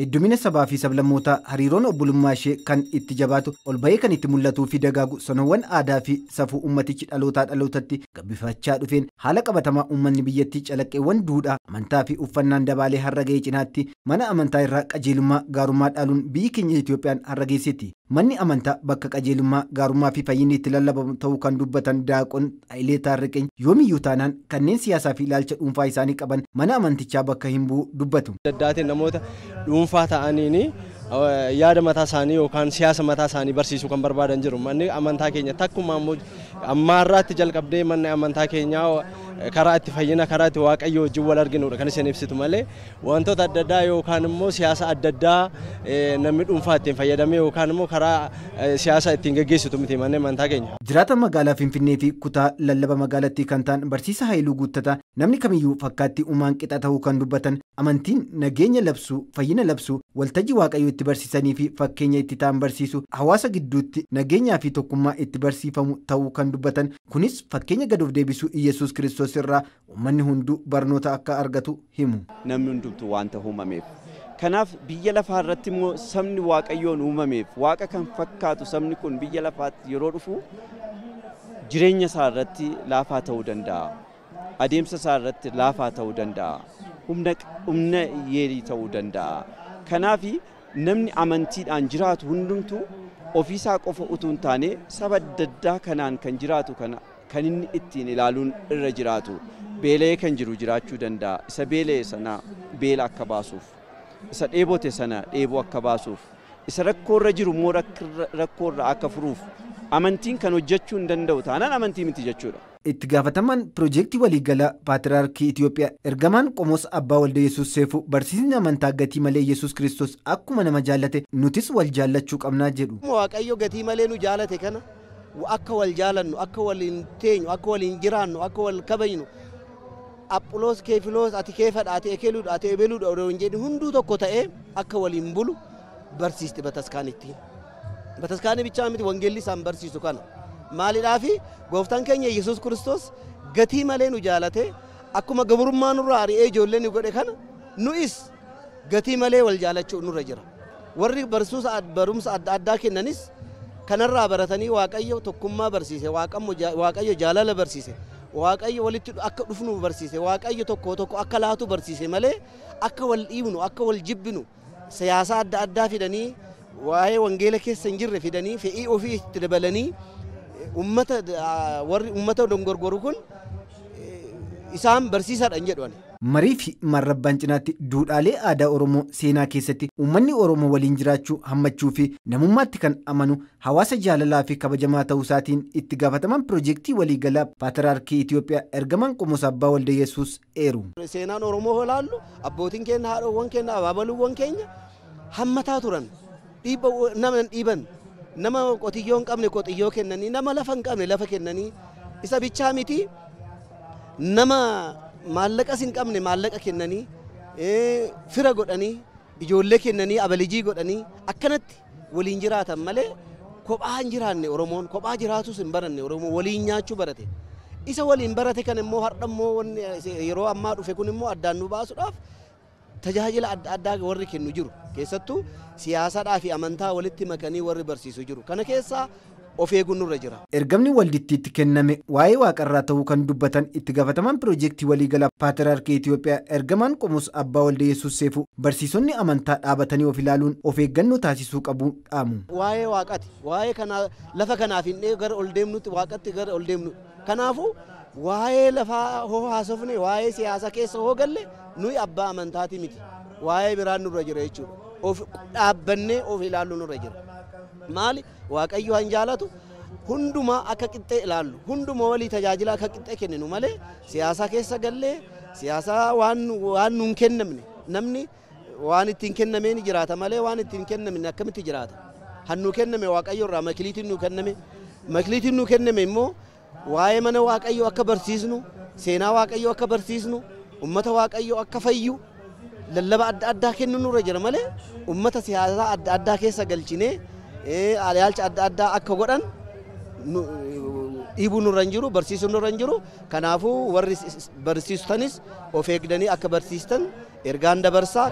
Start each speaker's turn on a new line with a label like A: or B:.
A: Heddumina sabaa fi sablammootaa hariiroon obbolummaa ishee kan itti jabaatu ol ba'ee kan itti mul'atuu fi dagaagu sonoowwan aadaa fi safuu ummatichi dhalootaa dhalootatti gabbifachaa dhufeen haala qabatamaa uummanni biyyattii calaqqeewwan duudhaa amantaa fi uffannaan dabaalee har'a ga'ee cinaatti mana amantaa irraa qajeelummaa gaarummaa dhaaluun biyyi keenya Itoophiyaan har'a geessetti. Manni amantaa bakka qajeelummaa gaarummaa fi fayyinni itti lallabamu ta'uu kan dubbatan Daaqon Hayilee Taarriqeen yoomiyyuu taanaan kanneen siyaasaa fi ilaalcha dhuunfaa isaanii qaban mana amantichaa bakka hin bu'u dubbatu.
B: Addaatiin namoota dhuunfaa ta'aniin yaada mataa isaanii yookaan siyaasa mataa isaanii barsiisuu kan barbaadan jiru. Manni amantaa keenya takkumaa immoo ammaarraatti jalqabdee manni amantaa keenyaa karaa itti fayyina karaa itti waaqayyo wajjin wal arginudha kan isin ibsitu malee wantoota adda addaa yookaan immoo siyaasa adda addaa namni dhuunfaa ittiin fayyadamee yookaan immoo karaa siyaasa ittiin geggeessitu miti manni amantaa keenya.
A: Jiraata magaalaa Finfinnee fi kutaa lallaba magaalattii kan ta'an barsiisa Haayiluu Guuttataa namni kamiyyuu fakkaatti uumaan qixa ta'uu kan dubbatan amantiin nageenya labsuu fayyina labsuu waltajjii waaqayyoo itti barsiisanii fi fakkeenya itti ta'an barsiisu hawaasa gidduutti nageenyaa fi tokkummaa itti barsiifamu ta'uu kan dubbatan kunis fakkeenya gad of deebisuu Iyyasuus Kiristoos irraa uummanni hunduu barnoota akka argatu himu.
C: Namni hundumtuu waanta uumameef. Kanaaf biyya lafaa irratti immoo sabni waaqayyoon uumameef waaqa kan fakkaatu sabni kun biyya lafaatti yeroo dhufu jireenya isaa irratti laafaa ta'uu danda'a. Adeemsa isaa irratti laafaa ta'uu danda'a. Humna yeelii ta'uu danda'a. Kanaaf namni amantiidhaan jiraatu hundumtuu ofiisaa qofa utuu hin taane saba adda addaa kanaan kan jiraatu kana kan inni ittiin ilaaluun irra jiraatu beela'ee kan jiru jiraachuu danda'a. Isa beela'e sana beela akka baasuuf, isa dheebote sana dheeboo akka baasuuf, isa rakkoorra jiru immoo rakkoorra akka furuuf amantiin kan hojjechuu hin danda'u taanaan amantii miti jechuudha.
A: Itti gaafatamaan piroojeektii waliigalaa Paatriyaarkii Itoophiyaa ergamaan Qomoos Abbaa Walda Yesuus Seefuu barsiisni amantaa gatii malee Yesuus Kiristoos akkuma nama jaallate nutis wal jaallachuu qabnaa jedhu.
D: Waaqayyo gatii malee nu jaalate kana akka wal jaalannu, akka waliin teenyu, akka waliin jiraannu, akka wal kabajnu Aphuloos Keefiloos ati keefadha, ati ekeluudha, ati ebeluudha odoo hin jedhin hunduu tokko ta'ee akka waliin bulu barsiisti bataskaanittiin. Bataskaanii bichaa miti wangeelli isaan barsiisu kana. Maalidhaafi gooftaan keenya Yesuus Kiristoos gatii malee nu jaalate akkuma gabrummaa nurraa ari'ee ijoollee nu godhe kana nu'is gatii malee wal jaalachuu nurra jira. Warri barumsa adda addaa kennanis kanarraa baratanii waaqayyo tokkummaa barsiise, waaqayyo jaalala barsiise, waaqayyo walitti akka dhufnu barsiise, waaqayyo tokko tokko akka laatu barsiise malee akka wal dhiibnu, akka wal jibbinu siyaasa adda addaa fidanii waa'ee wangeela keessa hin jirre fidanii fe'ii ofii itti dabalanii ummata warri ummata dongorgoru kun isaan barsiisaadha hin jedhu ani.
A: Marii fi marrabbaan cinaatti duudhaalee aadaa Oromoo seenaa keessatti uummanni Oromoo waliin jiraachuu hammachuu fi namummaatti kan amanu hawaasa jaalalaa fi kabajamaa ta'uu isaatiin itti gaafataman piroojeektii waliigalaa Paatriyaarkii Itoophiyaa ergamaan Qomoos Abbaa Walda Yesuus eeru.
D: Seenaan Oromoo hoo laallu abbootiin keenya haadhoowwan keenya abaabaluuwwan keenya hammataa turan dhiibba nama hin dhiiban nama qotiyyoo hin qabne qotiyyoo kennanii nama lafa hin qabne lafa kennanii isa bichaa miti nama maallaqas hin qabne maallaqa kennanii fira godhanii ijoollee kennanii abalijii godhanii akkanatti waliin jiraatan malee kophaa hin jiraanne Oromoon kophaa jiraatus hin baranne Oromoon waliin nyaachuu barate. Isa waliin barate kan immoo har'a immoo yeroo ammaa dhufe kun immoo addaan nu baasuudhaaf tajaajila adda addaa warri kennu jiru. Keessattuu siyaasaadhaa fi amantaa walitti makanii warri barsiisu jiru. Kana keessaa of eeguun nurra jira.
A: Ergamni waldittiitti kenname waa'ee waaqarraa ta'uu kan dubbatan itti gaafatamaan piroojeektii waliigalaa Paatriyaarkii Itoophiyaa ergamaan Qomoos Abbaa Walda Yesuus Seefuu barsiisonni amantaa dhaabatanii of ilaaluun of eeggannoo taasisuu qabu dhaamu.
D: Waa'ee waaqati, waa'ee kana lafa kanaaf hin gara ol deemnutti waaqatti gara ol deemnu. Kanaafuu waa'ee lafaa hoo haasofne waa'ee siyaasa keessa hoo galle nuyi abbaa amantaati miti. Waa'ee biraan nurra jira jechuudha. Of dhaabbannee of ilaallu nurra jira. Maali waaqayyo han jaalatu hundumaa akka qixxee ilaallu hunduma walii tajaajila akka qixxee kenninu malee siyaasa keessa gallee siyaasa waan nuun kennamne namni waan ittiin kennameen jiraata malee waan ittiin kennamne akkamitti jiraata. Hannuu kenname waaqayyo irraa makiliitiin nuu kenname makiliitiin nuu kenname immoo waa'ee mana waaqayyo akka barsiisnu seenaa waaqayyo akka barsiisnu ummata waaqayyo akka fayyu lallaba adda addaa kennu nurra jira malee ummata siyaasaa adda addaa keessa galchinee ilaalcha adda addaa akka godhan Dhiibuun nurra hin jiru, barsiisuun nurra hin jiru. Kanaafuu warri barsiistanis of eegdanii akka barsiistan ergaan dabarsaa.